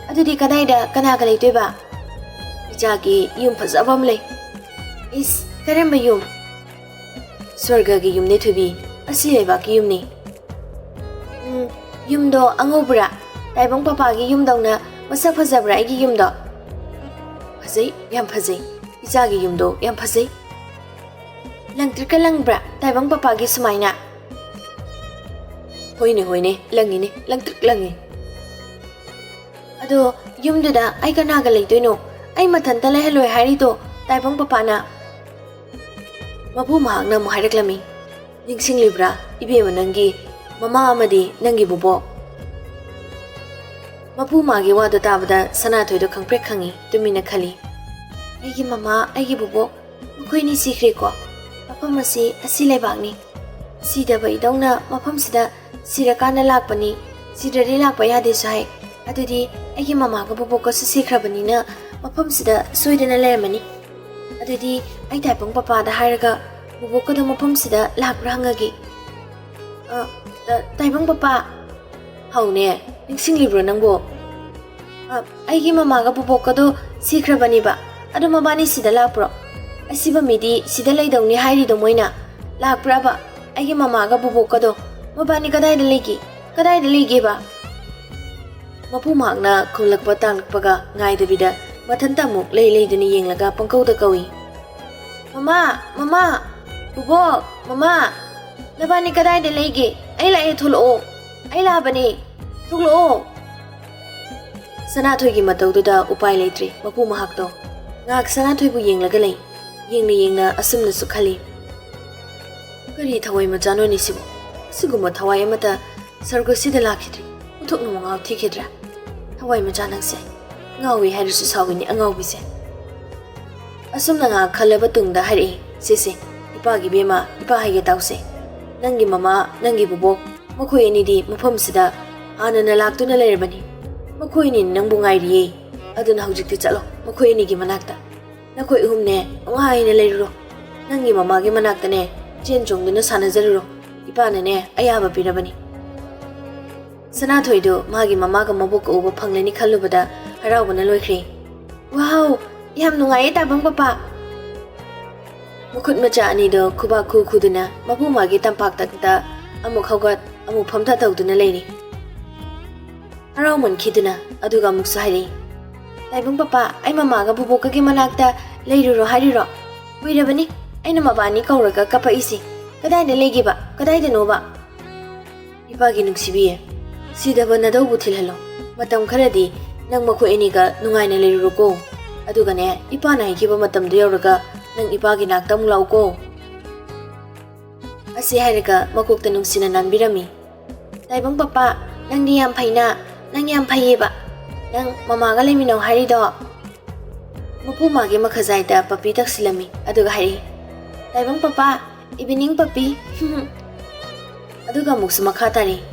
ꯑꯗꯨꯗꯤ ꯀꯗꯥꯏꯗ ꯀꯅꯥꯒ ꯂꯩꯗꯣꯏꯕ? ꯏꯆꯥꯒꯤ ꯌꯨꯝ ꯐꯖꯕ ꯑꯃ ꯂꯩ꯫ ꯏꯁ, ꯀꯔꯝꯕ ꯌꯨꯝ? ꯁ꯭ꯋꯔꯒꯒꯤ ꯌꯨꯝꯅꯦ ꯊꯣꯏꯕꯤ, ꯑꯁꯤ ꯂꯩꯕꯥꯛꯀꯤ ꯌꯨꯝꯅꯤ꯫ ꯎꯝ, ꯌꯨꯝꯗꯣ ꯑꯉꯧꯕ꯭ꯔꯥ? ꯇꯥꯏꯕꯪ ꯄꯄꯥꯒꯤ ꯌꯨꯝꯗꯧꯅ ꯃꯁꯛ ꯐꯖꯕ꯭ꯔꯥ ꯑꯩꯒꯤ ꯌꯨꯝꯗꯣ? ꯐꯖꯩ, ꯌꯥꯝ ꯐꯖꯩ꯫ ꯏꯆꯥꯒꯤ ꯌꯨꯝꯗꯣ ꯌꯥꯝ ꯐꯖꯩ꯫ ꯂꯪꯇ꯭ꯔꯤꯛꯀ ꯂꯪꯕ꯭ꯔꯥ ꯇꯥꯏꯕꯪ ꯄꯄꯥꯒꯤ ꯁꯨꯃꯥꯏꯅ? ꯍꯣꯏꯅꯦ, ꯍꯣꯏꯅꯦ, ꯂꯪꯉꯤꯅꯦ, ꯂꯪꯇ꯭ꯔꯤꯛ ꯂꯪꯉꯤ꯫ ꯑꯗꯣ ꯌꯨꯝꯗꯨꯗ ꯑꯩ ꯀꯅꯥꯒ ꯂꯩꯗꯣꯏꯅꯣ? ꯑꯩ ꯃꯊꯟꯇ ꯂꯩꯍꯜꯂꯣꯏ ꯍꯥꯏꯔꯤꯗꯣ ꯇꯥꯏꯕꯪ ꯄꯄꯥꯅ꯫ ꯃꯄꯨ ꯃꯍꯥꯛꯅ ꯑꯃꯨꯛ ꯍꯥꯏꯔꯛꯂꯝꯃꯤ, "ꯅꯤꯡꯁꯤꯡꯂꯤꯕ꯭ꯔꯥ ꯏꯕꯦꯝꯃ, ꯅꯪꯒꯤ ꯃꯃꯥ ꯑꯃꯗꯤ ꯅꯪꯒꯤ ꯕꯨꯕꯣꯛ?" ꯃꯄꯨ ꯃꯥꯒꯤ ꯋꯥꯗꯣ ꯇꯥꯕꯗ ꯁꯅꯥꯊꯣꯏꯗꯣ ꯈꯪꯄ꯭ꯔꯦꯛ ꯈꯪꯉꯤ, ꯇꯨꯃꯤꯟꯅ ꯈꯜꯂꯤ꯫ "ꯑꯩꯒꯤ ꯃꯃꯥ, ꯑꯩꯒꯤ ꯕꯨꯕꯣꯛ, ꯃꯈꯣꯏꯅꯤ ꯁꯤꯈ꯭ꯔꯦꯀꯣ? ꯃꯐꯝ ꯑꯁꯤ ꯑꯁꯤ ꯂꯩꯕꯥꯛꯅꯤ꯫ ꯁꯤꯗꯕ ꯏꯗꯧꯅ ꯃꯐꯝꯁꯤꯗ ꯁꯤꯔꯀꯥꯟꯗ ꯂꯥꯛꯄꯅꯤ, ꯁꯤꯗ꯭ꯔꯗꯤ ꯂꯥꯛꯄ ꯌꯥꯗꯦꯁꯨ ꯍꯥꯏ꯫ ꯑꯗꯨꯗꯤ ꯑꯩꯒꯤ ꯃꯃꯥꯒ ꯕꯨꯕꯣꯛꯀꯁꯨ ꯁꯤꯈ꯭ꯔꯕꯅꯤꯅ ꯃꯐꯝꯁꯤꯗ ꯁꯣꯏꯗꯅ ꯂꯩꯔꯝꯃꯅꯤ꯫ ꯑꯗꯨꯗꯤ ꯑꯩ ꯇꯥꯏꯕꯪ ꯄꯄꯥꯗ ꯍꯥꯏꯔꯒ ꯕꯨꯕꯣꯛꯀꯗꯣ ꯃꯐꯝꯁꯤꯗ ꯂꯥꯛꯄ꯭ꯔꯥ ꯍꯪꯉꯒꯦ꯫ ꯑ, ꯇ-, ꯇꯥꯏꯕꯪ ꯄꯄꯥ!" "ꯍꯥꯎꯅꯦ, ꯅꯤꯡꯁꯤꯡꯂꯤꯕ꯭ꯔꯣ ꯅꯪꯕꯣ? ꯑ, ꯑꯩꯒꯤ ꯃꯃꯥꯒ ꯕꯨꯕꯣꯛꯀꯗꯣ ꯁꯤꯈ꯭ꯔꯕꯅꯦꯕ꯫ ꯑꯗꯣ ꯃꯕꯥꯅꯤ ꯁꯤꯗ ꯂꯥꯛꯄ꯭ꯔꯣ? ꯑꯁꯤꯕ ꯃꯤꯗꯤ ꯁꯤꯗ ꯂꯩꯗꯧꯅꯤ ꯍꯥꯏꯔꯤꯗꯣ ꯃꯣꯏꯅ꯫ ꯂꯥꯛꯄ꯭ꯔꯕ? ꯑꯩꯒꯤ ꯃꯃꯥꯒ ꯕꯨꯕꯣꯛꯀꯗꯣ? ꯃꯕꯥꯅꯤ ꯀꯗꯥꯏꯗ ꯂꯩꯒꯦ? ꯀꯗꯥꯏꯗ ꯂꯩꯒꯦꯕ?" ꯃꯄꯨ ꯃꯍꯥꯛꯅ ꯈꯨꯝꯂꯛꯄ ꯇꯥꯡꯂꯛꯄꯒ ꯉꯥꯏꯗꯕꯤꯗ ꯃꯊꯟꯇ ꯑꯃꯨꯛ ꯂꯩ ꯂꯩꯗꯨꯅ ꯌꯦꯡꯂꯒ ꯄꯪꯀꯧꯗ ꯀꯧꯏ, "ꯃꯃꯥ! ꯃꯃꯥ! ꯕꯨꯕꯣꯛ! ꯃꯃꯥ! ꯅꯕꯥꯅꯤ ꯀꯗꯥꯏꯗ ꯂꯩꯒꯦ? ꯑꯩ ꯂꯥꯛꯑꯦ, ꯊꯣꯛꯂꯛꯑꯣ! ꯑꯩ ꯂꯥꯛꯑꯕꯅꯦ! ꯊꯣꯛꯂꯛꯑꯣ!" ꯁꯅꯥꯊꯣꯏꯒꯤ ꯃꯇꯧꯗꯨꯗ ꯎꯄꯥꯏ ꯂꯩꯇ꯭ꯔꯦ ꯃꯄꯨ ꯃꯍꯥꯛꯇꯣ꯫ ꯉꯥꯏꯍꯥꯛ ꯁꯅꯥꯊꯣꯏꯕꯨ ꯌꯦꯡꯂꯒ ꯂꯩ꯫ ꯌꯦꯡꯅ ꯌꯦꯡꯅ ꯑꯁꯨꯝꯅꯁꯨ ꯈꯜꯂꯤ, "ꯀꯔꯤ ꯊꯋꯥꯏ ꯃꯆꯥꯅꯣꯅꯦ ꯁꯤꯕꯨ? ꯑꯁꯤꯒꯨꯝꯕ ꯊꯋꯥꯏ ꯑꯃꯠꯇ ꯁꯔꯒꯁꯤꯗ ꯂꯥꯛꯈꯤꯗ꯭ꯔꯤ꯫ ꯑꯣꯟꯊꯣꯛꯅ ꯃꯉꯥꯎ ꯊꯤꯈꯤꯗ꯭ꯔꯥ? ꯊꯋꯥꯏ ꯃꯆꯥ ꯅꯪꯁꯦ ꯉꯥꯎꯏ ꯍꯥꯏꯔꯁꯨ ꯁꯥꯎꯏꯅꯦ, ꯑꯉꯥꯎꯕꯤꯁꯦ!" ꯑꯁꯨꯝꯅ ꯉꯥꯏꯍꯥꯛ ꯈꯜꯂꯕ ꯇꯨꯡꯗ ꯍꯥꯏꯔꯛꯏ, "ꯁꯦ ꯁꯦ, ꯏꯄꯥꯒꯤ ꯏꯕꯦꯝꯃ, ꯏꯄꯥ ꯍꯥꯏꯒꯦ ꯇꯥꯎꯁꯦ꯫ ꯅꯪꯒꯤ ꯃꯃꯥ, ꯅꯪꯒꯤ ꯕꯨꯕꯣꯛ, ꯃꯈꯣꯏ ꯑꯅꯤꯗꯤ ꯃꯐꯝꯁꯤꯗ ꯍꯥꯟꯅꯅ ꯂꯥꯛꯇꯨꯅ ꯂꯩꯔꯕꯅꯤ꯫ ꯃꯈꯣꯏ ꯑꯅꯤꯅ ꯅꯪꯕꯨ ꯉꯥꯏꯔꯤꯌꯦ꯫ ꯑꯗꯨꯅ ꯍꯧꯖꯤꯛꯇꯤ ꯆꯠꯂꯣ, ꯃꯈꯣꯏ ꯑꯅꯤꯒꯤ ꯃꯅꯥꯛꯇ꯫ ꯅꯈꯣꯏ ꯑꯍꯨꯝꯅꯦ ꯅꯨꯡꯉꯥꯏꯅ ꯂꯩꯔꯨꯔꯣ꯫ ꯅꯪꯒꯤ ꯃꯃꯥꯒꯤ ꯃꯅꯥꯛꯇꯅꯦ ꯆꯦꯟ ꯆꯣꯡꯗꯨꯅ ꯁꯥꯟꯅꯖꯔꯨꯔꯣ꯫ ꯏꯄꯥꯅꯅꯦ ꯑꯌꯥꯕ ꯄꯤꯔꯕꯅꯤ꯫ ꯁꯅꯥꯊꯣꯏꯗꯨ ꯃꯥꯒꯤ ꯃꯃꯥꯒ ꯃꯕꯣꯛꯀ ꯎꯕ ꯐꯪꯂꯅꯤ ꯈꯜꯂꯨꯕꯗ ꯍꯔꯥꯎꯕꯅ ꯂꯣꯏꯈ꯭ꯔꯦ꯫ "ꯋꯥꯎ, ꯌꯥꯝ ꯅꯨꯡꯉꯥꯏꯌꯦ ꯇꯥꯏꯕꯪ ꯄꯄꯥ!" ꯃꯈꯨꯠ ꯃꯆꯥ ꯑꯅꯤꯗꯨ ꯈꯨꯕꯥꯛ ꯈꯨ ꯈꯨꯗꯨꯅ ꯃꯄꯨ ꯃꯥꯒꯤ ꯇꯝꯄꯥꯛꯇ ꯑꯃꯨꯛ ꯍꯧꯒꯠ ꯑꯃꯨꯛ ꯐꯝꯊ ꯇꯧꯗꯨꯅ ꯂꯩꯔꯤ꯫ ꯍꯔꯥꯎꯃꯟꯈꯤꯗꯨꯅ ꯑꯗꯨꯒ ꯑꯃꯨꯛꯁꯨ ꯍꯥꯏꯔꯛꯏ, "ꯇꯥꯏꯕꯪ ꯄꯄꯥ, ꯑꯩ ꯃꯃꯥꯒ ꯕꯨꯕꯣꯛꯀꯒꯤ ꯃꯅꯥꯛꯇ ꯂꯩꯔꯨꯔꯣ ꯍꯥꯏꯔꯤꯔꯣ? ꯀꯨꯏꯔꯕꯅꯤ ꯑꯩꯅ ꯃꯕꯥꯅꯤ ꯀꯧꯔꯒ ꯀꯞꯄꯛꯏꯁꯤ꯫ ꯀꯗꯥꯏꯗ ꯂꯩꯒꯦꯕ? ꯀꯗꯥꯏꯗꯅꯣꯕ?" "ꯏꯄꯥꯒꯤ ꯅꯨꯡꯁꯤꯕꯤ, ꯁꯤꯗꯕ ꯅꯗꯧꯕꯨ ꯊꯤꯜꯍꯜꯂꯣ꯫ ꯃꯇꯝ ꯈꯔꯗꯤ ꯅꯪ ꯃꯈꯣꯏ ꯑꯅꯤꯒ ꯅꯨꯡꯉꯥꯏꯅ ꯂꯩꯔꯨꯔꯣꯀꯣ꯫ ꯑꯗꯨꯒꯅꯦ, ꯏꯄꯥꯅ ꯍꯥꯏꯈꯤꯕ ꯃꯇꯝꯗꯨ ꯌꯧꯔꯒ ꯅꯪ ꯏꯄꯥꯒꯤ ꯅꯥꯛꯇ ꯑꯃꯨꯛ ꯂꯥꯛꯎꯀꯣ꯫" ꯑꯁꯤ ꯍꯥꯏꯔꯒ ꯃꯀꯣꯛꯇ ꯅꯨꯡꯁꯤꯅ ꯅꯥꯟꯕꯤꯔꯝꯃꯤ꯫ "ꯇꯥꯏꯕꯪ ꯄꯄꯥ, ꯅꯪꯗꯤ ꯌꯥꯝ ꯐꯩꯅ, ꯅꯪ ꯌꯥꯝ ꯐꯩꯌꯦꯕ꯫ ꯅꯪ ꯃꯃꯥꯒ ꯂꯩꯃꯤꯟꯅꯧ ꯍꯥꯏꯔꯤꯗꯣ?" ꯃꯄꯨ ꯃꯥꯒꯤ ꯃꯈꯖꯥꯏꯗ ꯄꯞꯄꯤ ꯇꯛꯁꯤꯜꯂꯝꯃꯤ, ꯑꯗꯨꯒ ꯍꯥꯏꯔꯛꯏ, "ꯇꯥꯏꯕꯪ ꯄꯄꯥ, ꯏꯚꯤꯅꯤꯡ ꯄꯞꯄꯤ꯫" ꯑꯗꯨꯒ ꯑꯃꯨꯛꯁꯨ ꯃꯈꯥ ꯇꯥꯔꯛꯏ,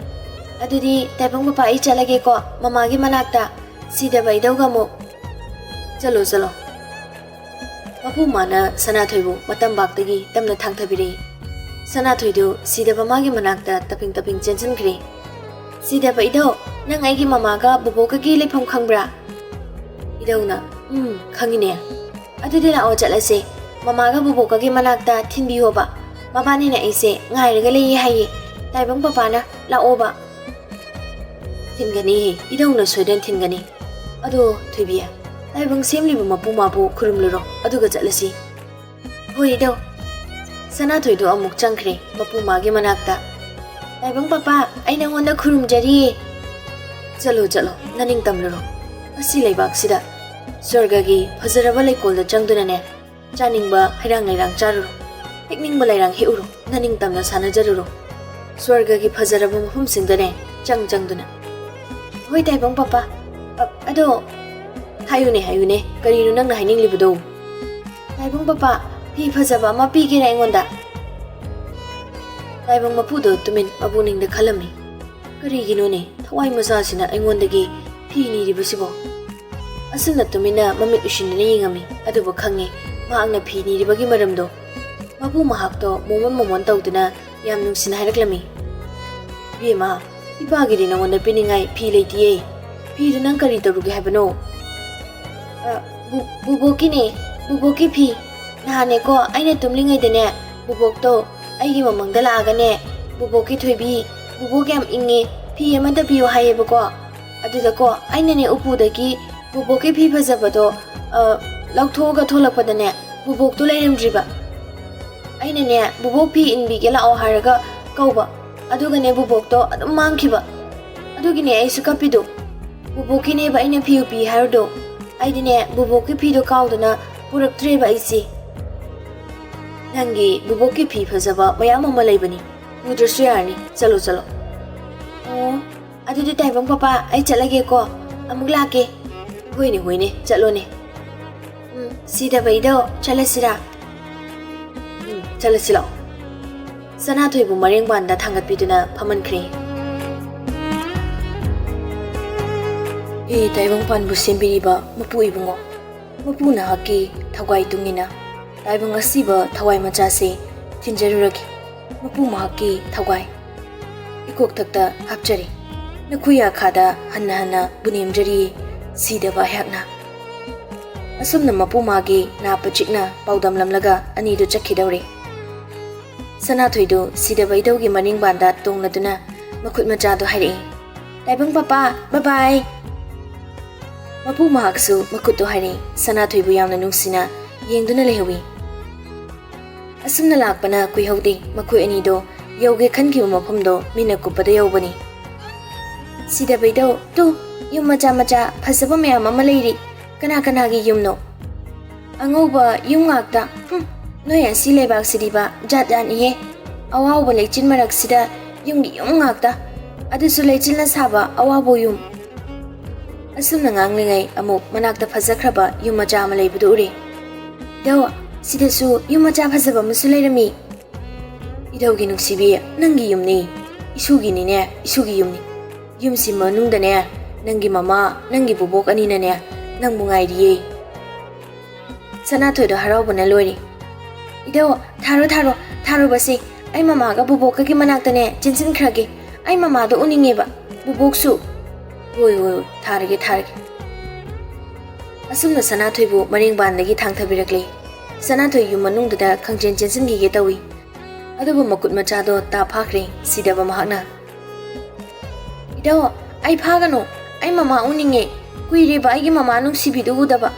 "ꯑꯗꯨꯗꯤ ꯇꯥꯏꯕꯪ ꯄꯄꯥ, ꯑꯩ ꯆꯠꯂꯒꯦꯀꯣ ꯃꯃꯥꯒꯤ ꯃꯅꯥꯛꯇ, ꯁꯤꯗꯕ ꯏꯙꯧꯒ ꯑꯃꯨꯛ꯫" "ꯆꯠꯂꯣ, ꯆꯠꯂꯣ꯫" ꯃꯄꯨ ꯃꯥꯅ ꯁꯅꯥꯊꯣꯏꯕꯨ ꯃꯇꯝꯕꯥꯛꯇꯒꯤ ꯇꯞꯅ ꯊꯥꯡꯊꯕꯤꯔꯛꯏ꯫ ꯁꯅꯥꯊꯣꯏꯗꯨ ꯁꯤꯗꯕ ꯃꯥꯒꯤ ꯃꯅꯥꯛꯇ ꯇꯞꯄꯤꯡ ꯇꯞꯄꯤꯡ ꯆꯦꯟꯁꯤꯟꯈ꯭ꯔꯦ꯫ "ꯁꯤꯗꯕ ꯏꯙꯧ, ꯅꯪ ꯑꯩꯒꯤ ꯃꯃꯥꯒ ꯕꯨꯕꯣꯛꯀꯒꯤ ꯂꯩꯐꯝ ꯈꯪꯕ꯭ꯔꯥ?" ꯏꯙꯧꯅ, "ꯎꯝ, ꯈꯪꯉꯤꯅꯦ꯫" "ꯑꯗꯨꯗꯤ ꯂꯥꯛꯑꯣ ꯆꯠꯂꯁꯦ꯫ ꯃꯃꯥꯒ ꯕꯨꯕꯣꯛꯀꯒꯤ ꯃꯅꯥꯛꯇ ꯊꯤꯟꯕꯤꯌꯣꯕ꯫ ꯃꯕꯥꯅꯤꯅ ꯑꯩꯁꯦ ꯉꯥꯏꯔꯒ ꯂꯩꯌꯦ ꯍꯥꯏꯌꯦ꯫ ꯇꯥꯏꯕꯪ ꯄꯄꯥꯅ ꯂꯥꯛꯑꯣꯕ꯫" "ꯊꯤꯟꯒꯅꯤꯍꯦ, ꯏꯙꯧꯅ ꯁꯣꯏꯗꯅ ꯊꯤꯟꯒꯅꯤ꯫ ꯑꯗꯣ ꯊꯣꯏꯕꯤ, ꯇꯥꯏꯕꯪ ꯁꯦꯝꯂꯤꯕ ꯃꯄꯨ ꯃꯥꯕꯨ ꯈꯨꯔꯨꯝꯂꯨꯔꯣ, ꯑꯗꯨꯒ ꯆꯠꯂꯁꯤ꯫" "ꯍꯣꯏ ꯏꯙꯧ꯫" ꯁꯅꯥꯊꯣꯏꯗꯣ ꯑꯃꯨꯛ ꯆꯪꯈ꯭ꯔꯦ ꯃꯄꯨ ꯃꯥꯒꯤ ꯃꯅꯥꯛꯇ꯫ "ꯇꯥꯏꯕꯪ ꯄꯄꯥ, ꯑꯩ ꯅꯉꯣꯟꯗ ꯈꯨꯔꯨꯝꯖꯔꯤꯌꯦ꯫" "ꯆꯠꯂꯣ, ꯆꯠꯂꯣ, ꯅꯅꯤꯡ ꯇꯝꯂꯨꯔꯣ꯫ ꯑꯁꯤ ꯂꯩꯕꯥꯛꯁꯤꯗ ꯁ꯭ꯋꯔꯒꯒꯤ ꯐꯖꯔꯕ ꯂꯩꯀꯣꯜꯗ ꯆꯪꯗꯨꯅꯅꯦ, ꯆꯥꯅꯤꯡꯕ ꯍꯩꯔꯥꯡ ꯂꯩꯔꯥꯡ ꯆꯥꯔꯨꯔꯣ, ꯍꯦꯛꯅꯤꯡꯕ ꯂꯩꯔꯥꯡ ꯍꯦꯛꯎꯔꯣ, ꯅꯅꯤꯡ ꯇꯝꯅ ꯁꯥꯟꯅꯖꯔꯨꯔꯣ꯫ ꯁ꯭ꯋꯔꯒꯒꯤ ꯐꯖꯔꯕ ꯃꯐꯝꯁꯤꯡꯗꯅꯦ ꯆꯪ ꯆꯪꯗꯨꯅ꯫" "ꯍꯣꯏ ꯇꯥꯏꯕꯪ ꯄꯄꯥ꯫ ꯑ-, ꯑꯗꯣ," "ꯍꯥꯏꯌꯨꯅꯦ, ꯍꯥꯏꯌꯨꯅꯦ, ꯀꯔꯤꯅꯣ ꯅꯪꯅ ꯍꯥꯏꯅꯤꯡꯂꯤꯕꯗꯣ?" "ꯇꯥꯏꯕꯪ ꯄꯄꯥ, ꯐꯤ ꯐꯖꯕ ꯑꯃ ꯄꯤꯒꯦꯔꯥ ꯑꯩꯉꯣꯟꯗ?" ꯇꯥꯏꯕꯪ ꯃꯄꯨꯗꯣ ꯇꯨꯃꯤꯟ ꯃꯄꯨꯛꯅꯤꯡꯗ ꯈꯜꯂꯝꯃꯤ꯫ "ꯀꯔꯤꯒꯤꯅꯣꯅꯦ ꯊꯋꯥꯏ ꯃꯆꯥꯁꯤꯅ ꯑꯩꯉꯣꯟꯗꯒꯤ ꯐꯤ ꯅꯤꯔꯤꯕꯁꯤꯕꯣ?" ꯑꯁꯨꯝꯅ ꯇꯨꯃꯤꯟꯅ ꯃꯃꯤꯠ ꯎꯏꯁꯤꯟꯗꯨꯅ ꯌꯦꯡꯉꯝꯃꯤ꯫ ꯑꯗꯨꯕꯨ ꯈꯪꯉꯤ ꯃꯍꯥꯛꯅ ꯐꯤ ꯅꯤꯔꯤꯕꯒꯤ ꯃꯔꯝꯗꯣ꯫ ꯃꯄꯨ ꯃꯍꯥꯛꯇꯣ ꯃꯣꯃꯣꯟ ꯃꯣꯃꯣꯟ ꯇꯧꯗꯨꯅ ꯌꯥꯝ ꯅꯨꯡꯁꯤꯅ ꯍꯥꯏꯔꯛꯂꯝꯃꯤ꯫ "ꯏꯕꯦꯝꯃ, ꯏꯄꯥꯒꯤꯗꯤ ꯅꯉꯣꯟꯗ ꯄꯤꯅꯤꯡꯉꯥꯏ ꯐꯤ ꯂꯩꯇꯤꯌꯦ꯫ ꯐꯤꯗꯨ ꯅꯪ ꯀꯔꯤ ꯇꯧꯔꯨꯒꯦ ꯍꯥꯏꯕꯅꯣ?" "ꯑ, ꯕꯨ-, ꯕꯨꯕꯣꯛꯀꯤꯅꯦ, ꯕꯨꯕꯣꯛꯀꯤ ꯐꯤ꯫ ꯅꯍꯥꯟꯅꯦꯀꯣ, ꯑꯩꯅ ꯇꯨꯝꯂꯤꯉꯩꯗꯅꯦ, ꯕꯨꯕꯣꯛꯇꯣ ꯑꯩꯒꯤ ꯃꯃꯥꯡꯗ ꯂꯥꯛꯑꯒꯅꯦ, 'ꯕꯨꯕꯣꯛꯀꯤ ꯊꯣꯏꯕꯤ, ꯕꯨꯕꯣꯛ ꯌꯥꯝ ꯏꯪꯉꯦ, ꯐꯤ ꯑꯃꯇ ꯄꯤꯌꯨ' ꯍꯥꯏꯌꯦꯕꯀꯣ꯫ ꯑꯗꯨꯗꯀꯣ, ꯑꯩꯅꯅꯦ ꯎꯄꯨꯗꯒꯤ ꯕꯨꯕꯣꯛꯀꯤ ꯐꯤ ꯐꯖꯕꯗꯣ, ꯑ, ꯂꯧꯊꯣꯛꯑꯒ ꯊꯣꯛꯂꯛꯄꯗꯅꯦ, ꯕꯨꯕꯣꯛꯇꯣ ꯂꯩꯔꯝꯗ꯭ꯔꯤꯕ꯫ ꯑꯩꯅꯅꯦ, 'ꯕꯨꯕꯣꯛ ꯐꯤ ꯏꯟꯕꯤꯒꯦ ꯂꯥꯛꯑꯣ' ꯍꯥꯏꯔꯒ ꯀꯧꯕ, ꯑꯗꯨꯒꯅꯦ, ꯕꯨꯕꯣꯛꯇꯣ ꯑꯗꯨꯝ ꯃꯥꯡꯈꯤꯕ꯫ ꯑꯗꯨꯒꯤꯅꯦ ꯑꯩꯁꯨ ꯀꯞꯄꯤꯗꯣ꯫ ꯕꯨꯕꯣꯛꯀꯤꯅꯦꯕ ꯑꯩꯅ ꯐꯤ ꯎꯄꯤ ꯍꯥꯏꯔꯨꯗꯣ꯫ ꯑꯩꯗꯤꯅꯦ, ꯕꯨꯕꯣꯛꯀꯤ ꯐꯤꯗꯣ ꯀꯥꯎꯗꯅ ꯄꯨꯔꯛꯇ꯭ꯔꯦꯕ ꯑꯩꯁꯦ꯫ "ꯅꯪꯒꯤ ꯕꯨꯕꯣꯛꯀꯤ ꯐꯤ ꯐꯖꯕ ꯃꯌꯥꯝ ꯑꯃ ꯂꯩꯕꯅꯤ, ꯄꯨꯗ꯭ꯔꯁꯨ ꯌꯥꯔꯅꯤ, ꯆꯠꯂꯣ, ꯆꯠꯂꯣ꯫" "ꯑꯣ, ꯑꯗꯨꯗꯤ ꯇꯥꯏꯕꯪ ꯄꯄꯥ, ꯑꯩ ꯆꯠꯂꯒꯦꯀꯣ, ꯑꯃꯨꯛ ꯂꯥꯛꯀꯦ꯫" "ꯍꯣꯏꯅꯦ, ꯍꯣꯏꯅꯦ, ꯆꯠꯂꯣꯅꯦ꯫" "ꯎꯝ, ꯁꯤꯗꯕꯩꯗꯣ, ꯆꯠꯂꯁꯤꯔꯥ?" "ꯎꯝ, ꯆꯠꯂꯁꯤ ꯂꯥꯛꯑꯣ꯫" ꯁꯅꯥꯊꯣꯏꯕꯨ ꯃꯔꯦꯡꯕꯥꯟꯗ ꯊꯥꯡꯒꯠꯄꯤꯗꯨꯅ ꯐꯝꯍꯟꯈ꯭ꯔꯦ꯫ ꯍꯦ ꯇꯥꯏꯕꯪ ꯄꯥꯟꯕꯨ ꯁꯦꯝꯕꯤꯔꯤꯕ ꯃꯄꯨ ꯏꯕꯨꯡꯉꯣ, ꯃꯄꯨ ꯅꯍꯥꯛꯀꯤ ꯊꯧꯒꯥꯏ ꯇꯨꯡꯏꯟꯅ ꯇꯥꯏꯕꯪ ꯑꯁꯤꯕ ꯊꯋꯥꯏ ꯃꯆꯥꯁꯦ ꯊꯤꯟꯖꯔꯨꯔꯒꯦ꯫ ꯃꯄꯨ ꯃꯍꯥꯛꯀꯤ ꯊꯧꯒꯥꯏ ꯏꯀꯣꯛꯊꯛꯇ ꯍꯥꯞꯆꯔꯤ꯫ ꯅꯈꯨ ꯌꯥꯈꯥꯗ ꯍꯟꯅ ꯍꯟꯅ ꯄꯨꯅꯦꯝꯖꯔꯤ ꯁꯤꯗꯕ ꯑꯩꯍꯥꯛꯅ꯫ ꯑꯁꯨꯝꯅ ꯃꯄꯨ ꯃꯥꯒꯤ ꯅꯥ ꯄꯆꯤꯛꯅ ꯄꯥꯎꯗꯝꯂꯝꯂꯒ ꯑꯅꯤꯗꯨ ꯆꯠꯈꯤꯗꯧꯔꯦ꯫ ꯁꯅꯥꯊꯣꯏꯗꯨ ꯁꯤꯗꯕ ꯏꯙꯧꯒꯤ ꯃꯅꯤꯡꯕꯥꯟꯗ ꯇꯣꯡꯂꯗꯨꯅ ꯃꯈꯨꯠ ꯃꯆꯥꯗꯨ ꯍꯥꯏꯔꯛꯏ, "ꯇꯥꯏꯕꯪ ꯄꯄꯥ, bye bye!" ꯃꯄꯨ ꯃꯍꯥꯛꯁꯨ ꯃꯈꯨꯠꯇꯨ ꯍꯥꯏꯔꯛꯏ꯫ ꯁꯅꯥꯊꯣꯏꯕꯨ ꯌꯥꯝꯅ ꯅꯨꯡꯁꯤꯅ ꯌꯦꯡꯗꯨꯅ ꯂꯩꯍꯧꯏ꯫ ꯑꯁꯨꯝꯅ ꯂꯥꯛꯄꯅ ꯀꯨꯏꯍꯧꯗꯦ, ꯃꯈꯣꯏ ꯑꯅꯤꯗꯣ ꯌꯧꯒꯦ ꯈꯟꯈꯤꯕ ꯃꯐꯝꯗꯣ ꯃꯤꯠꯅ ꯀꯨꯞꯄꯗ ꯌꯧꯕꯅꯤ꯫ "ꯁꯤꯗꯕ ꯏꯙꯧ, ꯇꯨ, ꯌꯨꯝ ꯃꯆꯥ ꯃꯆꯥ ꯐꯖꯕ ꯃꯌꯥꯝ ꯑꯃ ꯂꯩꯔꯤ꯫ ꯀꯅꯥ ꯀꯅꯥꯒꯤ ꯌꯨꯝꯅꯣ?" "ꯑꯉꯧꯕ ꯌꯨꯝ ꯉꯥꯛꯇ꯫ ꯍꯨꯝ, ꯅꯣꯏ ꯑꯁꯤ ꯂꯩꯕꯥꯛꯁꯤꯗꯤꯕ ꯖꯥꯠ ꯖꯥꯠꯅꯤꯍꯦ꯫ ꯑꯋꯥꯎꯕ ꯂꯩꯆꯤꯟ ꯃꯔꯛꯁꯤꯗ ꯌꯨꯝꯒꯤ ꯌꯨꯝ ꯉꯥꯛꯇ꯫ ꯑꯗꯨꯁꯨ ꯂꯩꯆꯤꯜꯅ ꯁꯥꯕ ꯑꯋꯥꯎꯕ ꯌꯨꯝ꯫" ꯑꯁꯨꯝꯅ ꯉꯥꯡꯂꯤꯉꯩ ꯑꯃꯨꯛ ꯃꯅꯥꯛꯇ ꯐꯖꯈ꯭ꯔꯕ ꯌꯨꯝ ꯃꯆꯥ ꯑꯃ ꯂꯩꯕꯗꯨ ꯎꯔꯦ꯫ "ꯏꯙꯧ, ꯁꯤꯗꯁꯨ ꯌꯨꯝ ꯃꯆꯥ ꯐꯖꯕ ꯑꯃꯁꯨ ꯂꯩꯔꯝꯃꯤ꯫" "ꯏꯙꯧꯒꯤ ꯅꯨꯡꯁꯤꯕꯤ, ꯅꯪꯒꯤ ꯌꯨꯝꯅꯤ, ꯏꯁꯨꯒꯤꯅꯤꯅꯦ, ꯏꯁꯨꯒꯤ ꯌꯨꯝꯅꯤ꯫ ꯌꯨꯝꯁꯤ ꯃꯅꯨꯡꯗꯅꯦ, ꯅꯪꯒꯤ ꯃꯃꯥ, ꯅꯪꯒꯤ ꯕꯣꯕꯣꯛ ꯑꯅꯤꯅꯅꯦ ꯅꯪꯕꯨ ꯉꯥꯏꯔꯤꯌꯦ꯫" ꯁꯅꯥꯊꯣꯏꯗꯣ ꯍꯔꯥꯎꯕꯅ ꯂꯣꯏꯔꯦ꯫ "ꯏꯙꯧ, ꯊꯥꯔꯣ, ꯊꯥꯔꯣ, ꯊꯥꯔꯨꯕꯁꯦ꯫ ꯑꯩ ꯃꯃꯥꯒ ꯕꯣꯕꯣꯛꯀꯒꯤ ꯃꯅꯥꯛꯇꯅꯦ ꯆꯦꯟꯁꯤꯟꯈ꯭ꯔꯒꯦ꯫ ꯑꯩ ꯃꯃꯥꯗꯣ ꯎꯅꯤꯡꯉꯦꯕ, ꯕꯣꯕꯣꯛꯁꯨ꯫" "ꯍꯣꯏ, ꯍꯣꯏ, ꯍꯣꯏ, ꯊꯥꯔꯒꯦ, ꯊꯥꯔꯒꯦ꯫" ꯑꯁꯨꯝꯅ ꯁꯅꯥꯊꯣꯏꯕꯨ ꯃꯔꯦꯡꯕꯥꯟꯗꯒꯤ ꯊꯥꯡꯊꯕꯤꯔꯛꯂꯦ꯫ ꯁꯅꯥꯊꯣꯏ ꯌꯨꯝ ꯃꯅꯨꯡꯗꯨꯗ ꯈꯪꯆꯦꯟ ꯆꯦꯟꯁꯤꯟꯈꯤꯒꯦ ꯇꯧꯏ꯫ ꯑꯗꯨꯕꯨ ꯃꯈꯨꯠ ꯃꯆꯥꯗꯣ ꯇꯥ ꯐꯥꯈ꯭ꯔꯦ ꯁꯤꯗꯕ ꯃꯍꯥꯛꯅ꯫ "ꯏꯙꯧ, ꯑꯩ ꯐꯥꯒꯅꯨ꯫ ꯑꯩ ꯃꯃꯥ ꯎꯅꯤꯡꯉꯦ꯫ ꯀꯨꯏꯔꯦꯕ ꯑꯩꯒꯤ ꯃꯃꯥ ꯅꯨꯡꯁꯤꯕꯤꯗꯨ ꯎꯗꯕ꯫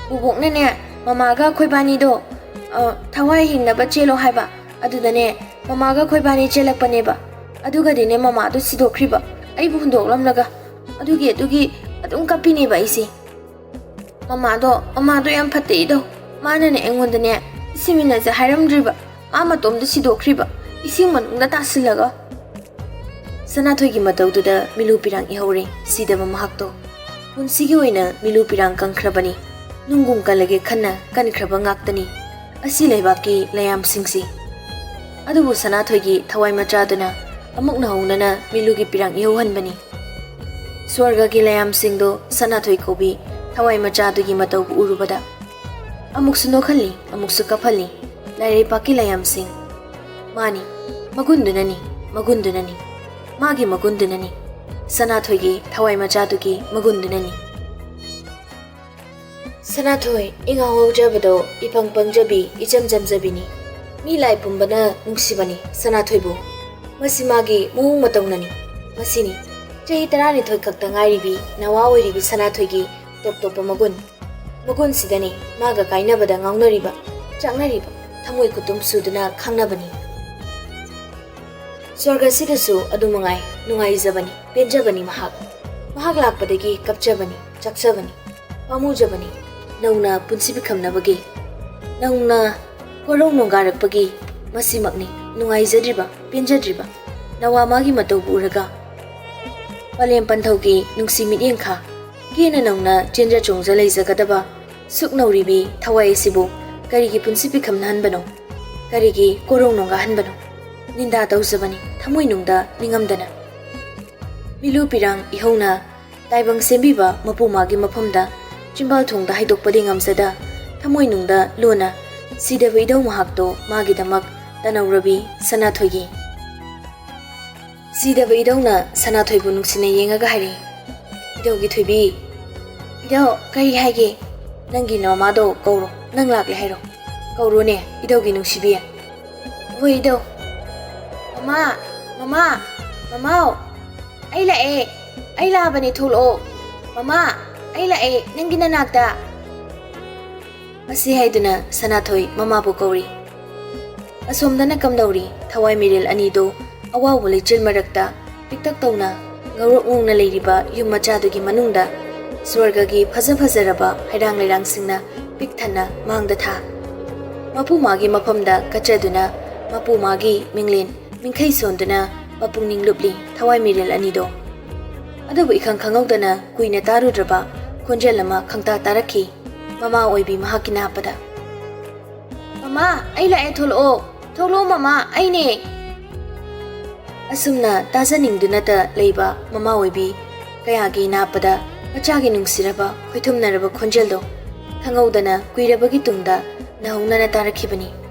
ꯕꯣꯕꯣꯛꯅꯅꯦ, ꯃꯃꯥꯒ ꯑꯩꯈꯣꯏꯕꯥꯅꯤꯗꯣ, ꯑ, ꯊꯋꯥꯏ ꯍꯤꯡꯅꯕ ꯆꯦꯜꯂꯣ ꯍꯥꯏꯕ꯫ ꯑꯗꯨꯗꯅꯦ, ꯃꯃꯥꯒ ꯑꯩꯈꯣꯏꯕꯥꯅꯤ ꯆꯦꯜꯂꯛꯄꯅꯦꯕ꯫ ꯑꯗꯨꯒꯗꯤꯅꯦ, ꯃꯃꯥꯗꯣ ꯁꯤꯗꯣꯛꯈ꯭ꯔꯤꯕ, ꯑꯩꯕꯨ ꯍꯨꯟꯗꯣꯛꯂꯝꯂꯒ꯫ ꯑꯗꯨꯒꯤ, ꯑꯗꯨꯒꯤ ꯑꯗꯨꯝ ꯀꯞꯄꯤꯅꯦꯕ ꯑꯩꯁꯦ꯫ ꯃꯃꯥꯗꯣ, ꯃꯃꯥꯗꯣ ꯌꯥꯝ ꯐꯠꯇꯦ ꯏꯙꯧ꯫ ꯃꯥꯅꯅꯦ ꯑꯩꯉꯣꯟꯗꯅꯦ ꯁꯤꯃꯤꯟꯅꯁꯦ ꯍꯥꯏꯔꯝꯗ꯭ꯔꯤꯕ꯫ ꯃꯥ ꯃꯇꯣꯝꯗ ꯁꯤꯗꯣꯛꯈ꯭ꯔꯤꯕ, ꯏꯁꯤꯡ ꯃꯅꯨꯡꯗ ꯇꯥꯁꯤꯜꯂꯒ꯫" ꯁꯅꯥꯊꯣꯏꯒꯤ ꯃꯇꯧꯗꯨꯗ ꯃꯤꯂꯨ ꯄꯤꯔꯥꯡ ꯏꯍꯧꯔꯦ ꯁꯤꯗꯕ ꯃꯍꯥꯛꯇꯣ꯫ ꯄꯨꯟꯁꯤꯒꯤ ꯑꯣꯏꯅ ꯃꯤꯂꯨ ꯄꯤꯔꯥꯡ ꯀꯪꯈ꯭ꯔꯕꯅꯤ꯫ ꯅꯨꯡꯒꯨꯝ ꯀꯜꯂꯒꯦ ꯈꯟꯅ ꯀꯟꯈ꯭ꯔꯕ ꯉꯥꯛꯇꯅꯤ ꯑꯁꯤ ꯂꯩꯕꯥꯛꯀꯤ ꯂꯩꯌꯥꯝꯁꯤꯡꯁꯤ꯫ ꯑꯗꯨꯕꯨ ꯁꯅꯥꯊꯣꯏꯒꯤ ꯊꯋꯥꯏ ꯃꯆꯥꯗꯨꯅ ꯑꯃꯨꯛ ꯅꯧꯍꯧꯅꯅ ꯃꯤꯂꯨꯒꯤ ꯄꯤꯔꯥꯡ ꯏꯍꯧꯍꯟꯕꯅꯤ꯫ ꯁ꯭ꯋꯔꯒꯒꯤ ꯂꯩꯌꯥꯝꯁꯤꯡꯗꯣ ꯁꯅꯥꯊꯣꯏ ꯀꯧꯕꯤ ꯊꯋꯥꯏ ꯃꯆꯥꯗꯨꯒꯤ ꯃꯇꯧꯕꯨ ꯎꯔꯨꯕꯗ ꯑꯃꯨꯛꯁꯨ ꯅꯣꯛꯍꯜꯂꯤ, ꯑꯃꯨꯛꯁꯨ ꯀꯞꯍꯜꯂꯤ ꯂꯥꯏꯔꯩꯄꯥꯛꯀꯤ ꯂꯩꯌꯥꯝꯁꯤꯡ꯫ ꯃꯥꯅꯤ, ꯃꯒꯨꯟꯗꯨꯅꯅꯤ, ꯃꯒꯨꯟꯗꯨꯅꯅꯤ, ꯃꯥꯒꯤ ꯃꯒꯨꯟꯗꯨꯅꯅꯤ, ꯁꯅꯥꯊꯣꯏꯒꯤ ꯊꯋꯥꯏ ꯃꯆꯥꯗꯨꯒꯤ ꯃꯒꯨꯟꯗꯨꯅꯅꯤ꯫ ꯁꯅꯥꯊꯣꯏ, ꯏꯉꯥꯎ ꯉꯥꯎꯖꯕꯗꯣ, ꯏꯄꯪ ꯄꯪꯖꯕꯤ, ꯏꯆꯝ ꯆꯝꯖꯕꯤꯅꯤ꯫ ꯃꯤ ꯂꯥꯏ ꯄꯨꯝꯕꯅ ꯅꯨꯡꯁꯤꯕꯅꯤ ꯁꯅꯥꯊꯣꯏꯕꯨ꯫ ꯃꯁꯤ ꯃꯥꯒꯤ ꯃꯑꯣꯡ ꯃꯇꯧꯅꯅꯤ꯫ ꯃꯁꯤꯅꯤ ꯆꯍꯤ ꯇꯔꯥꯅꯤꯊꯣꯏ ꯈꯛꯇ ꯉꯥꯏꯔꯤꯕꯤ ꯅꯋꯥ ꯑꯣꯏꯔꯤꯕꯤ ꯁꯅꯥꯊꯣꯏꯒꯤ ꯇꯣꯞ ꯇꯣꯞꯄ ꯃꯒꯨꯟ꯫ ꯃꯒꯨꯟꯁꯤꯗꯅꯤ ꯃꯥꯒ ꯀꯥꯏꯅꯕꯗ ꯉꯥꯎꯅꯔꯤꯕ, ꯆꯥꯛꯅꯔꯤꯕ, ꯊꯃꯣꯏ ꯈꯨꯇꯨꯝ ꯁꯨꯗꯨꯅ ꯈꯥꯡꯅꯕꯅꯤ꯫ ꯁ꯭ꯋꯔꯒꯁꯤꯗꯁꯨ ꯑꯗꯨ ꯃꯉꯥꯏ ꯅꯨꯡꯉꯥꯏꯖꯕꯅꯤ, ꯄꯦꯟꯖꯕꯅꯤ ꯃꯍꯥꯛ꯫ ꯃꯍꯥꯛ ꯂꯥꯛꯄꯗꯒꯤ ꯀꯞꯆꯕꯅꯤ, ꯆꯥꯛꯆꯕꯅꯤ, ꯄꯥꯝꯃꯨꯖꯕꯅꯤ꯫ ꯅꯧꯅ ꯄꯨꯟꯁꯤ ꯄꯤꯈꯝꯅꯕꯒꯤ, ꯅꯧꯅ ꯀꯣꯔꯧ ꯅꯣꯡꯒꯥꯔꯛꯄꯒꯤ, ꯃꯁꯤꯃꯛꯅꯤ ꯅꯨꯡꯉꯥꯏꯖꯗ꯭ꯔꯤꯕ, ꯄꯦꯟꯖꯗ꯭ꯔꯤꯕ꯫ ꯅꯋꯥ ꯃꯥꯒꯤ ꯃꯇꯧꯕꯨ ꯎꯔꯒ ꯄꯂꯦꯝ ꯄꯟꯊꯧꯒꯤ ꯅꯨꯡꯁꯤ ꯃꯤꯠꯌꯦꯡ ꯈꯥ, ꯀꯦꯅ ꯅꯧꯅ ꯆꯦꯟꯖ ꯆꯣꯡꯖ ꯂꯩꯖꯒꯗꯕ ꯁꯨꯛ ꯅꯧꯔꯤꯕꯤ ꯊꯋꯥꯏ ꯑꯁꯤꯕꯨ ꯀꯔꯤꯒꯤ ꯄꯨꯟꯁꯤ ꯄꯤꯈꯝꯅꯍꯟꯕꯅꯣ? ꯀꯔꯤꯒꯤ ꯀꯣꯔꯧ ꯅꯣꯡꯒꯥꯍꯟꯕꯅꯣ? ꯅꯤꯟꯗꯥ ꯇꯧꯖꯕꯅꯤ ꯊꯃꯣꯏꯅꯨꯡꯗ ꯅꯤꯡꯉꯝꯗꯅ꯫ ꯃꯤꯂꯨ ꯄꯤꯔꯥꯡ ꯏꯍꯧꯅ ꯇꯥꯏꯕꯪ ꯁꯦꯝꯕꯤꯕ ꯃꯄꯨ ꯃꯥꯒꯤ ꯃꯐꯝꯗ ꯆꯤꯝꯕꯥꯜ ꯊꯣꯡꯗ ꯍꯥꯏꯗꯣꯛꯄꯗꯤ ꯉꯝꯖꯗ, ꯊꯃꯣꯏꯅꯨꯡꯗ ꯂꯨꯅ ꯁꯤꯗꯕ ꯏꯙꯧ ꯃꯍꯥꯛꯇꯣ ꯃꯥꯒꯤꯗꯃꯛ ꯇꯅꯧꯔꯕꯤ ꯁꯅꯥꯊꯣꯏꯒꯤ꯫ ꯁꯤꯗꯕ ꯏꯙꯧꯅ ꯁꯅꯥꯊꯣꯏꯕꯨ ꯅꯨꯡꯁꯤꯅ ꯌꯦꯡꯉꯒ ꯍꯥꯏꯔꯛꯏ, "ꯏꯙꯧꯒꯤ ꯊꯣꯏꯕꯤ, ꯏꯙꯧ ꯀꯔꯤ ꯍꯥꯏꯒꯦ? ꯅꯪꯒꯤ ꯅꯃꯥꯗꯣ ꯀꯧꯔꯣ, ꯅꯪ ꯂꯥꯛꯂꯦ ꯍꯥꯏꯔꯣ꯫ ꯀꯧꯔꯣꯅꯦ, ꯏꯙꯧꯒꯤ ꯅꯨꯡꯁꯤꯕꯤ꯫ ꯍꯣꯏ ꯏꯙꯧ꯫ ꯃꯃꯥ, ꯃꯃꯥ, ꯃꯃꯥꯎ, ꯑꯩ ꯂꯥꯛꯑꯦ, ꯑꯩ ꯂꯥꯛꯑꯕꯅꯦ, ꯊꯣꯛꯂꯛꯑꯣ꯫ ꯃꯃꯥ, ꯑꯩ ꯂꯥꯛꯑꯦ ꯅꯪꯒꯤ ꯅꯅꯥꯛꯇ"꯫ ꯑꯁꯤ ꯍꯥꯏꯗꯨꯅ ꯁꯅꯥꯊꯣꯏ ꯃꯃꯥꯕꯨ ꯀꯧꯔꯤ꯫ ꯑꯁꯣꯝꯗꯅ ꯀꯝꯗꯧꯔꯤ? ꯊꯋꯥꯏ ꯃꯤꯔꯦꯜ ꯑꯅꯤꯗꯣ ꯑꯋꯥꯎꯕ ꯂꯩꯆꯤꯜ ꯃꯔꯛꯇ ꯄꯤꯛꯇꯛ ꯇꯧꯅ ꯉꯧꯔꯣꯛ ꯉꯧꯅ ꯂꯩꯔꯤꯕ ꯌꯨꯝ ꯃꯆꯥꯗꯨꯒꯤ ꯃꯅꯨꯡꯗ ꯁ꯭ꯋꯔꯒꯒꯤ ꯐꯖ ꯐꯖꯔꯕ ꯍꯩꯔꯥꯡ ꯂꯩꯔꯥꯡꯁꯤꯡꯅ ꯄꯤꯛ ꯊꯟꯅ ꯃꯥꯡꯗ ꯊꯥ꯫ ꯃꯄꯨ ꯃꯥꯒꯤ ꯃꯐꯝꯗ ꯀꯠꯆꯗꯨꯅ ꯃꯄꯨ ꯃꯥꯒꯤ ꯃꯤꯡꯂꯦꯟ ꯃꯤꯡꯈꯩ ꯁꯣꯟꯗꯨꯅ ꯃꯄꯨꯛꯅꯤꯡ ꯂꯨꯞꯂꯤ ꯊꯋꯥꯏ ꯃꯤꯔꯦꯜ ꯑꯅꯤꯗꯣ꯫ ꯑꯗꯨꯕꯨ ꯏꯈꯪ ꯈꯪꯍꯧꯗꯅ ꯀꯨꯏꯅ ꯇꯥꯔꯨꯗ꯭ꯔꯕ ꯈꯣꯟꯖꯦꯜ ꯑꯃ ꯈꯪꯇꯥ ꯇꯥꯔꯛꯈꯤ꯫ ꯃꯃꯥ ꯑꯣꯏꯕꯤ ꯃꯍꯥꯛꯀꯤ ꯅꯥꯞꯄꯗ, "ꯃꯃꯥ, ꯑꯩ ꯂꯥꯛꯑꯦ, ꯊꯣꯛꯂꯛꯑꯣ, ꯊꯣꯛꯂꯛꯑꯣ ꯃꯃꯥ, ꯑꯩꯅꯦ"꯫ ꯑꯁꯨꯝꯅ ꯇꯥꯖꯅꯤꯡꯗꯨꯅꯇ ꯂꯩꯕ ꯃꯃꯥ ꯑꯣꯏꯕꯤ ꯀꯌꯥꯒꯤ ꯅꯥꯞꯄꯗ ꯃꯆꯥꯒꯤ ꯅꯨꯡꯁꯤꯔꯕ ꯈꯣꯏꯊꯨꯝꯅꯔꯕ ꯈꯣꯟꯖꯦꯜꯗꯣ ꯈꯪꯍꯧꯗꯅ ꯀꯨꯏꯔꯕꯒꯤ ꯇꯨꯡꯗ ꯅꯧꯍꯧꯅꯅ ꯇꯥꯔꯛꯈꯤꯕꯅꯤ꯫